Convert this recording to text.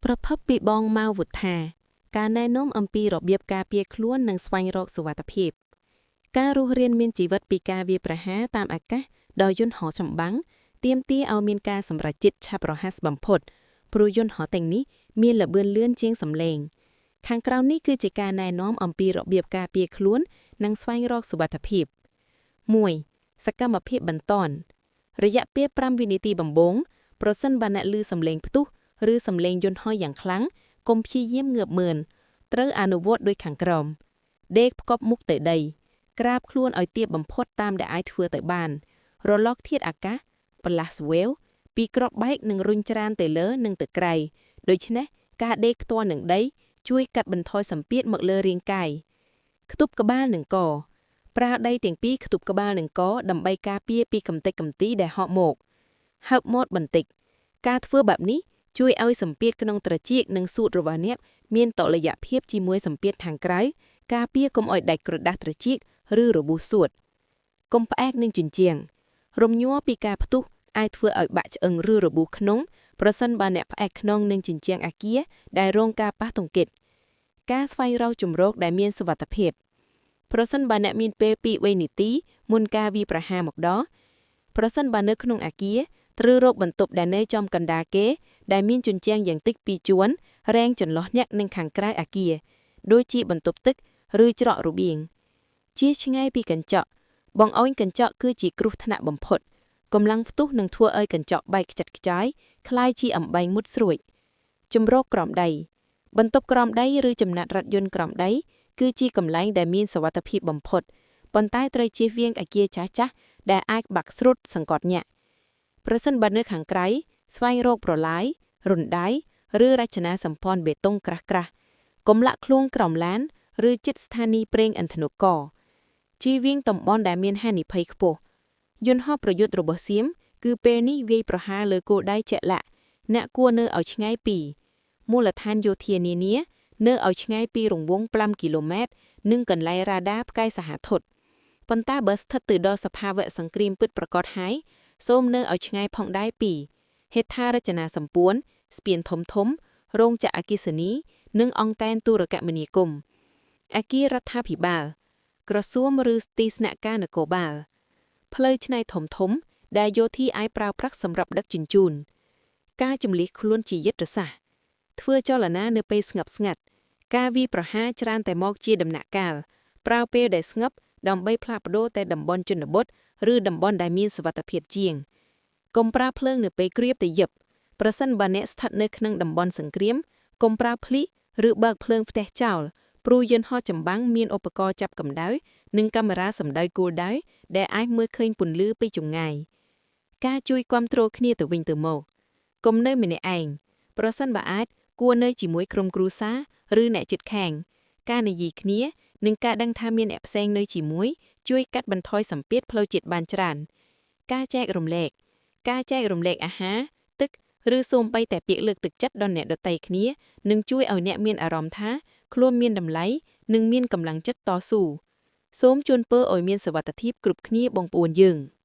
ប្រភពពីបងម៉ៅវុត្ថាការណែនាំអំពីរបៀបការពារខ្លួននិងស្វែងរកសុវត្ថិភាពការរស់រានមានជីវិតពីការវាយប្រហារតាមអាកាសដោយយន្តហោះចម្បាំងទាមទារឲ្យមានការសម្រេចចិត្តឆាប់រហ័សបំផុតព្រោះយន្តហោះទាំងនេះមានល្បឿនលឿនជាងសំឡេងខាងក្រោមនេះគឺជាការណែនាំអំពីរបៀបការពារខ្លួននិងស្វែងរកសុវត្ថិភាព1សកម្មភាពបន្ទាន់រយៈពេល5វិនាទីដំបូងប្រសិនបើអ្នកឮសំឡេងផ្ទុះឬសំឡេងយន្តហោះយ៉ាងខ្លាំងកុំព្យាយាមងើបមើលត្រូវអនុវត្តដូចខាងក្រោមដេកផ្កប់មុខទៅដី ក្រាបខ្លួនឲ្យទាបបំផុតតាមដែលអាចធ្វើទៅបាន រលកធាតុអាកាស blast wave ពីគ្រាប់បែកនឹងរុញច្រានទៅលើនិងទៅក្រៅដូច្នេះការដេកផ្ទាល់នឹងដី ជួយកាត់បន្ថយសម្ពាធមកលើរាងកាយខ្ទប់ក្បាលនិងកប្រើដៃទាំងពីរខ្ទប់ក្បាលនិងកដើម្បីការពារពីកំទេចកំទីដែលហក់មកហើបមាត់បន្តិចការធ្វើបែបនេះជួយឲ្យសម្ពាធក្នុងត្រចៀកនិងសួតរបស់អ្នកមានតុល្យភាពជាមួយសម្ពាធខាងក្រៅការពារកុំឲ្យដាច់ក្រដាសត្រចៀកឬរបួសសួតកុំផ្អែកនឹងជញ្ជាំងរំញ័រពីការផ្ទុះអាចធ្វើឲ្យបាក់ឆ្អឹងឬរបួសក្នុងប្រសិនបើអ្នកផ្អែកខ្នងនឹងជញ្ជាំងអាគារដែលរងការប៉ះទង្គិចការស្វែងរកជម្រកដែលមានសុវត្ថិភាពប្រសិនបើអ្នកមានពេល2 3នាទីមុនការវាយប្រហារមកដល់ប្រសិនបើនៅក្នុងអាគារត្រូវរកបន្ទប់ដែលនៅចំកណ្ដាលគេដែលមានជញ្ជាំងយ៉ាងតិច2ជាន់រែងចន្លោះអ្នកនិងខាងក្រៅអាគារដូចជាបន្ទប់ទឹកឬច្រករបៀងជៀសឆ្ងាយពីកញ្ចក់បងអោយកញ្ចក់គឺជាគ្រោះថ្នាក់បំផុតកម្លាំងផ្ទុះនឹងធ្វើឲ្យកញ្ចក់បែកខ្ចាត់ខ្ចាយក្លាយជាអំបែងមុតស្រួចជំរកក្រោមដីបន្ទប់ក្រោមដីឬចំណាត់រថយន្តក្រោមដីគឺជាកន្លែងដែលមានសុវត្ថិភាពបំផុតប៉ុន្តែត្រូវជៀសវាងអគារចាស់ៗដែលអាចបាក់ស្រុតសង្កត់ញាក់ប្រសិនបើនៅខាងក្រៅស្វែងរកប្រឡាយរណ្ដៅឬរចនាសម្ព័ន្ធបេតុងក្រាស់ៗកុំលាក់ខ្លួនក្រោមឡានឬជិតស្ថានីយ៍ប្រេងឥន្ធនករជៀសវាងតំបន់ដែលមានហានិភ័យខ្ពស់យន្តហោះប្រយុទ្ធរបស់សៀមគឺពេលនេះវាយប្រហារលើគោលដៅជាក់លាក់អ្នកគួរនៅឲ្យឆ្ងាយពីមូលដ្ឋានយោធានានានៅឲ្យឆ្ងាយពីរង្វង់5គីឡូម៉ែត្រនិងកន្លែងរ៉ាដាផ្កាយសហធុតប៉ុន្តែបើស្ថិតទៅដល់សភាវៈសង្គ្រាមពិតប្រាកដហើយសូមនៅឲ្យឆ្ងាយផងដែរពីហេដ្ឋារចនាសម្ព័ន្ធស្ពានធំធំរោងចក្រអគ្គិសនីនិងអង់តែនទូរគមនាគមន៍អគាររដ្ឋាភិបាលក្រសួងឬទីស្នាក់ការនគរបាលផ្លូវឆ្នៃធំធំដែលយោធាអាចប្រើប្រាស់សម្រាប់ដឹកជញ្ជូនការជំលះខ្លួនជាយុទ្ធសាស្ត្រធ្វើចលនានៅពេលស្ងប់ស្ងាត់ការវាយប្រហារច្រើនតែមកជាដំណាក់កាលប្រើពេលដែលស្ងប់ដើម្បីផ្លាស់ប្ដូរទៅតំបន់ជនបទឬតំបន់ដែលមានសុវត្ថិភាពជាងកុំប្រើភ្លើងនៅពេលគ្រាបទៅយឹបប្រសិនបើអ្នកស្ថិតនៅក្នុងតំបន់សង្គ្រាមកុំប្រើភ្លិឬបើកភ្លើងផ្ទះចោលព្រោះយន្តហោះចម្បាំងមានឧបករណ៍ចាប់កម្ដៅនិងកាមេរ៉ាសម្ដៅគោលដៅដែលអាចមើលឃើញពន្លឺពីចម្ងាយការជួយគ្រប់គ្រងគ្នាទៅវិញទៅមកកុំនៅម្នាក់ឯងប្រសិនបើអាចគួរនៅជាមួយក្រុមគ្រួសារឬអ្នកជិតខាងការនិយាយគ្នានិងការដឹងថាមានអ្នកផ្សេងនៅជាមួយជួយកាត់បន្ថយសម្ពាធផ្លូវចិត្តបានច្រើនការចែករំលែកការចែករំលែកអាហារទឹកឬសូម្បីតែពាក្យលើកទឹកចិត្តដល់អ្នកដទៃគ្នានឹងជួយឲ្យអ្នកមានអារម្មណ៍ថាខ្លួនមានតម្លៃនិងមានកម្លាំងចិត្តតស៊ូសូមជូនពរឲ្យមានសុវត្ថិភាពគ្រប់គ្នាបងប្អូនយើង។